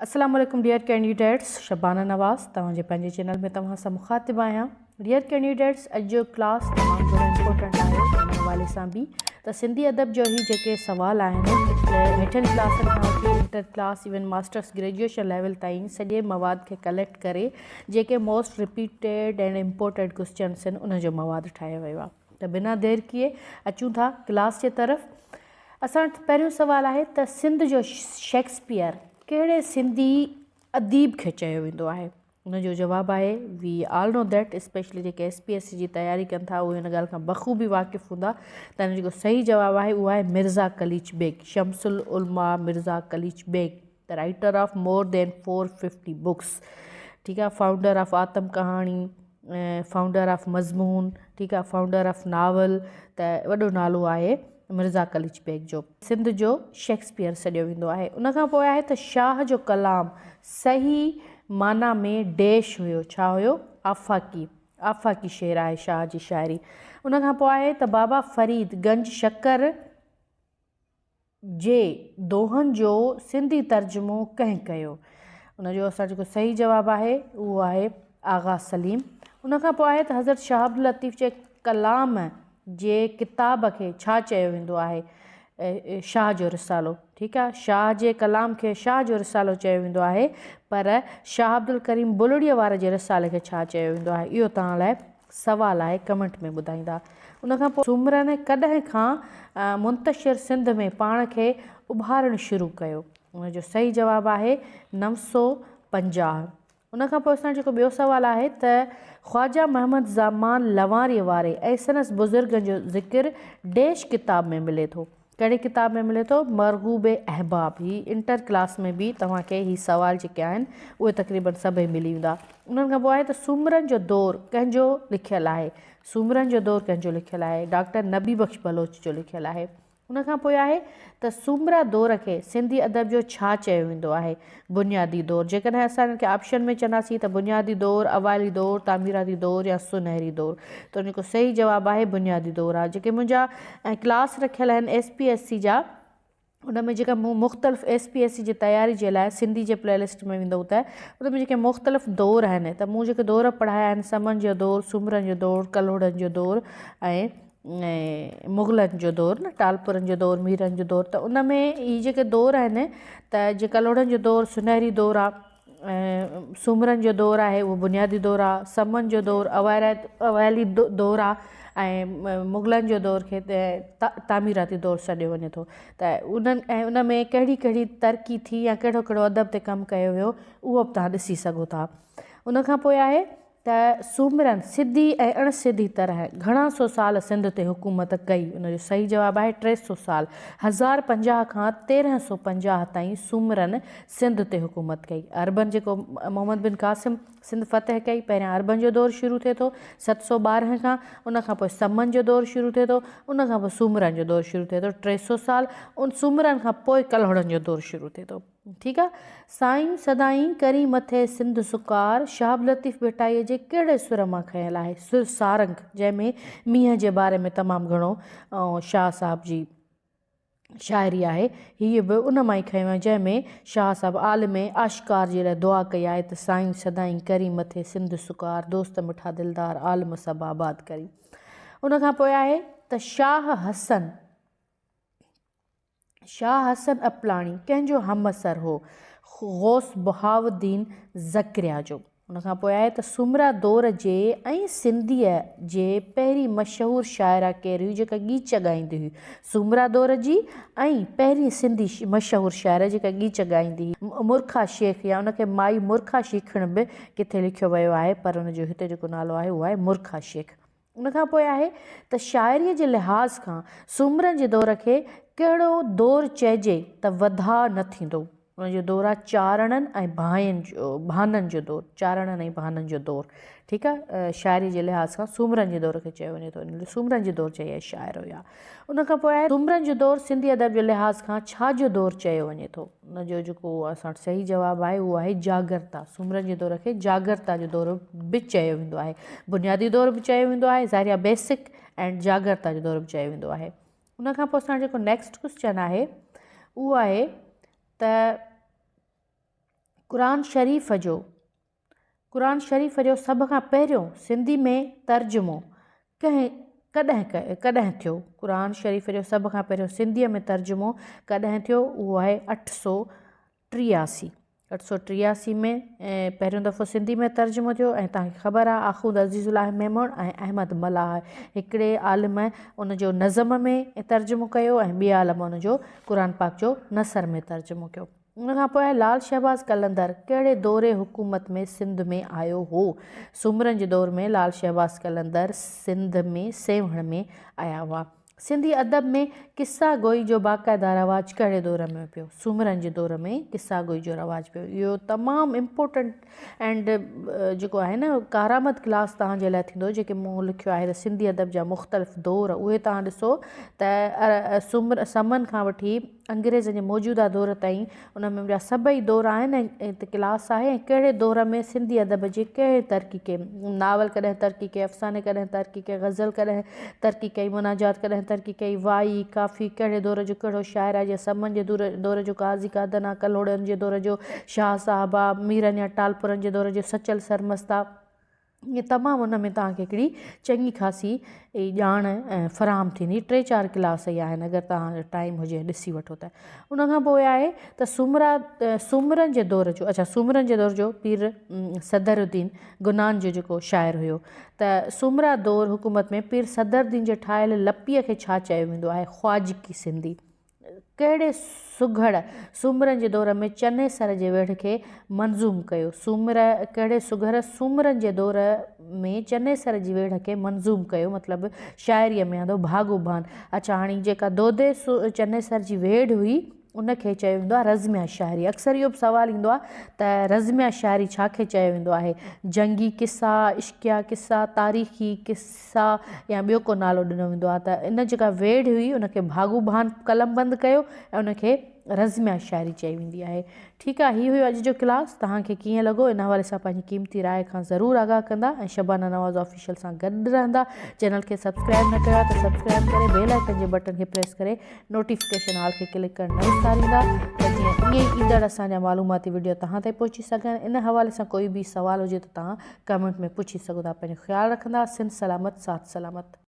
السلام عليڪم dear candidates Shabana Nawaz توهان جي پنهنجي چينل ۾ توهان سان مخاطب آهيان ڊيئر ڪينڊيڊيٽس اڄ جو ڪلاس تمام گهڻو امپورٽنٽ آهي ان حوالي سان به ته سنڌي ادب جو هي جيڪي سوال آهن هيٺين ڪلاسن کان وٺي inter class even masters graduation level تائين سڄي مواد کي ڪليڪٽ ڪري جيڪي most repeated and important questions آهن ان جو مواد ٺاهيو ويو آهي ته بنا دير ڪيئي اچون ٿا ڪلاس جي طرف اسان وٽ پهريون سوال آهي ته سنڌ جو شيڪسپيئر ڪهڙي سنڌي اديب کي چيو ويندو آهي؟ ان جو جواب آهي we all know that specially جيڪي ايس پي ايس سي جي تياري ڪن ٿا اهي هن ڳالهه کان بخوبي واقف هوندا ته ان جو جيڪو صحيح جواب آهي اهو آهي مرزا قليچ بيگ شمس العلماء Mirza Qalich Beg the writer of more than 450 books ٺيڪ آهي فائونڊر آف آتم ڪهاڻي فائونڊر آف مضمون ٺيڪ آهي فائونڊر آف ناول ته وڏو نالو آهي مرزا قليچ بيگ جو. سنڌ جو شيڪسپيئر سڏيو ويندو آهي. ان کان پوء آهي ته شاهه جو ڪلام صحيح معنيٰ ۾ ڊيش هيو. ڇا هيو؟ آفاقي. آفاقي شعر آهي شاهه جي شاعري. ان کان پوء آهي ته بابا فريد گنج شڪر جي دوهن جو سنڌي ترجمو ڪنهن ڪيو؟ ان جو اسان جيڪو صحيح جواب آهي اهو آهي آغا سليم. ان کان پوء آهي ته حضرت شاهه عبداللطيف جي ڪلام جي ڪتاب کي ڇا چيو ويندو آهي؟ شاهه جو رسالو. ٺيڪ آهي شاهه جي ڪلام کي شاهه جو رسالو چيو ويندو آهي پر شاهه عبدالڪريم بلڙيء واري جي رسالي کي ڇا چيو ويندو آهي؟ اهو توهان لاء سوال آهي ڪمينٽ ۾ ٻڌائيندا. ان کان پوء سومرن ڪڏهن کان منتشر سنڌ ۾ پاڻ کي اڀارڻ شروع ڪيو؟ ان جو صحيح جواب آهي 950. ان کان پوء اسان جيڪو ٻيو سوال آهي ته خواجه محمد زمان لواريء واري ۽ سندس بزرگن جو ذڪر ڊيش ڪتاب ۾ ملي ٿو. ڪهڙي ڪتاب ۾ ملي ٿو؟ مرغوب احباب. هي انٽر ڪلاس ۾ به توهان کي هي سوال جيڪي آهن اهي تقريبن سڀئي ملي ويندا. انهن کان پوء آهي ته سومرن جو دور ڪنهن جو لکيل آهي؟ سومرن جو دور ڪنهن جو لکيل آهي؟ ڊاڪٽر نبي بخش بلوچ جو لکيل آهي. ان کان پوء آهي ته سومرا دور کي سنڌي ادب جو ڇا چيو ويندو آهي؟ بنيادي دور. جيڪڏهن اسان انهن کي آپشن ۾ چونداسين ته بنيادي دور، اوائلي دور، تعميراتي دور يا سونهري دور ته ان جو صحيح جواب آهي بنيادي دور آهي. جيڪي منهنجا ڪلاس رکيل آهن ايس پي ايس سي جا ان ۾ جيڪا مون مختلف ايس پي ايس سي جي تياري جي لاء سنڌي جي پلي لسٽ ۾ ويندو ته ان ۾ جيڪي مختلف دور آهن ته مون جيڪي دور پڙهايا آهن سمن جو دور، سومرن جو دور، ڪلهوڙن جو دور ۽ ۽ مغلن جو دور نه ٽالپرن جو دور ميرن جو دور ته ان ۾ هي جيڪي دور آهن ته جي ڪلهوڙن جو دور سنهري دور آ ۽ سومرن جو دور آهي اهو بنيادي دور آ سمن جو دور اوائلي دور آ ۽ مغلن جو دور کي تعميراتي دور سڏيو وڃي ٿو ته انهن ۽ ان ۾ ڪهڙي ڪهڙي ترقي ٿي يا ڪهڙو ڪهڙو ادب تي ڪم ڪيو ويو اهو به توهان ڏسي سگهو ٿا ان کان پوء آهي ته سومرن سڌي ۽ اڻ سڌي طرح گهڻا سو سال سنڌ تي حڪومت ڪئي؟ ان جو صحيح جواب آهي 300 سال. 1050 کان 1350 تائين سومرن سنڌ تي حڪومت ڪئي. عربن جيڪو محمد بن قاسم سنڌ فتح ڪئي، پهريان عربن جو دور شروع ٿئي ٿو 712 کان، ان کان پوء سمن جو دور شروع ٿئي ٿو، ان کان پوء سومرن جو دور شروع ٿئي ٿو 300 سال، ان سومرن کان پوء ڪلهوڙن جو دور شروع ٿئي ٿو. ٺيڪ آ سائين سدائين ڪرين مٿي سنڌ سڪار شهاب لطيف ڀٽائيء جي ڪهڙي سر مان کنيل آهي؟ سر سارنگ جنهن ۾ مينهن جي باري ۾ تمام گهڻو شاهه صاحب جي شاعري آهي هيء به ان مان ئي کنيو آهي جنهن ۾ شاهه صاحب عالم آشڪار جي لاء دعا ڪئي آهي ته سائين سدائين ڪرين مٿي سنڌ سڪار دوست مٺا دلدار عالم سڀ آباد ڪرين ان کان پوء آهي ته شاهه حسن شاهه حسن اپلاڻي ڪنهن جو همعصر هو؟ غوث بهاؤالدين زڪريا جو. ان کان پوء آهي ته سومرا دور جي ۽ سنڌيء جي پهرين مشهور شاعره ڪير هئي جيڪا ڳيچ ڳائيندي هئي؟ سومرا دور جي ۽ پهرين سنڌي مشهور شاعره جيڪا ڳيچ ڳائيندي هئي مرکا شيخ يا ان کي مائي مرکا شيخڻ به ڪٿي لکيو ويو آهي پر ان جو هتي جيڪو نالو آهي اهو آهي مرکا شيخ. ان کان پوء آهي ته شاعريء جي لحاظ کان سومرن جي دور کي ڪهڙو دور چئجي ته وڌاء نه ٿيندو. ان جو دور آهي چارڻن ۽ ڀانئن جو ڀانن جو دور، چارڻن ۽ ڀانن جو دور. ٺيڪ آهي، شاعريء جي لحاظ کان سومرن جي دور کي چيو وڃي ٿو. ان لاء سومرن جي دور جا اهي شاعر هيا. ان کان پوء آهي سومرن جو دور سنڌي ادب جي لحاظ کان ڇا جو دور چيو وڃي ٿو؟ ان جو جيڪو اسان وٽ صحيح جواب آهي اهو آهي جاڳرتا. سومرن جي دور کي جاڳرتا جو دور به چيو ويندو آهي. بنيادي دور به چيو ويندو آهي، ظاهر آهي بيسڪ اينڊ جاڳرتا جو دور به چيو ويندو آهي. ان کان پوء اسان وٽ جيڪو نيڪسٽ ڪوسچن آهي اهو آهي ته قرآن شريف جو قرآن شريف جو سڀ کان پهريون سنڌي ۾ ترجمو ڪنهن ڪڏهن ڪڏهن ٿيو؟ قرآن شريف جو سڀ کان پهريون سنڌيء ۾ ترجمو ڪڏهن ٿيو؟ اهو آهي 883 883 ۾ پهريون دفعو سنڌي ۾ ترجمو ٿيو ۽ توهان کي خبر آهي آخوند عزيز الله ميمڻ ۽ احمد ملاح هڪڙي عالم ان جو نظم ۾ ترجمو ڪيو ۽ ٻي عالم ان جو قرآن پاڪ جو نثر ۾ ترجمو ڪيو. ان کان پوء لال شهباز قلندر ڪهڙي دور حڪومت ۾ سنڌ ۾ آيو هو؟ سومرن جي دور ۾ لال شهباز قلندر سنڌ ۾ سيوهڻ ۾ آيا هئا. سنڌي ادب ۾ قصا گوئي جو باقاعده رواج ڪهڙي دور ۾ پيو؟ سومرن جي دور ۾ قصا گوئي جو رواج پيو. اهو تمام امپورٽنٽ اينڊ جيڪو آهي نه ڪارآمد ڪلاس توهان جي لاء ٿيندو جيڪي مون لکيو آهي ته سنڌي ادب جا مختلف دور اهي توهان ڏسو ته سومر سمن کان وٺي انگريزن جي موجوده دور تائين ان ۾ جا سڀئي دور آهن ۽ هت ڪلاس آهي ۽ ڪهڙي دور ۾ سنڌي ادب جي ڪهڙي ترقي ڪئي ناول ڪڏهن ترقي ڪئي افساني ڪڏهن ترقي ڪئي غزل ڪڏهن ترقي ڪئي مناجات ڪڏهن ترقي ڪئي وائي ڪافي ڪهڙي دور جو ڪهڙو شاعر آهي جيئن سمن جي دور دور جو قاضي قادن آهي ڪلهوڙن جي دور جو شاهه صاحب آهي ميرن يا ٽالپرن جي دور جو سچل سرمست آهي ائين تمام ان ۾ توهان کي هڪڙي چڱي خاصي ڄاڻ فراهم ٿيندي ٽي چار ڪلاس ئي آهن اگر توهان جو ٽائيم هجي ڏسي وٺو ته ان کان پوء آهي ته سومرا سومرن جي دور جو اڇا سومرن جي دور جو پير صدر الدين گنان جو جيڪو شاعر هيو ته سومرا دور حڪومت ۾ پير صدر الدين جي ٺاهيل لپيء کي ڇا چيو ويندو آهي خواجڪي سنڌي ڪهڙي سگهڙ سومرن جي دور ۾ چنيسر جي ويڙهه کي منظوم ڪيو؟ سومر، ڪهڙي سگهڙ سومرن جي دور ۾ چنيسر جي ويڙهه کي منظوم ڪيو مطلب شاعريء ۾ آندو ڀاڳو ڀان. اڇا هاڻي جيڪا دودي چنيسر جي ويڙهه هئي ان کي چيو ويندو آهي رزميه شاعري. اڪثر اهو به سوال ايندو آهي ته رزميه شاعري ڇا کي چيو ويندو آهي؟ جنگي قصا، عشقيه قصا، تاريخي قصا. سا يا ٻيو ڪو نالو ڏنو ويندو آهي ته ان جيڪا ويڙهه هئي ان کي ڀاڳو ڀان قلمبند ڪيو ۽ ان کي رزميا شاعري چئي ويندي آهي. ٺيڪ آهي هي هيو اڄ جو ڪلاس توهان کي ڪيئن لڳو ان حوالي سان پنهنجي قيمتي راء کان ضرور آگاهه ڪندا ۽ شبانه نواز آفيشل سان گڏ رهندا چينل کي سبسڪرائب نه ڪيو آهي ته سبسڪرائب ڪري بيل آئيڪن جي بٽن کي پريس ڪري نوٽيفڪيشن آل کي ڪلڪ ڪرڻ نه وساريندا ته جيئن ائين ئي ايندڙ اسان جا معلوماتي وڊيو توهان تائين پهچي سگهن ان حوالي سان ڪوئي به سوال هجي ته توهان ڪمينٽ ۾ پڇي سگهو ٿا پنهنجو خيال رکندا سنڌ سلامت ساٿ سلامت.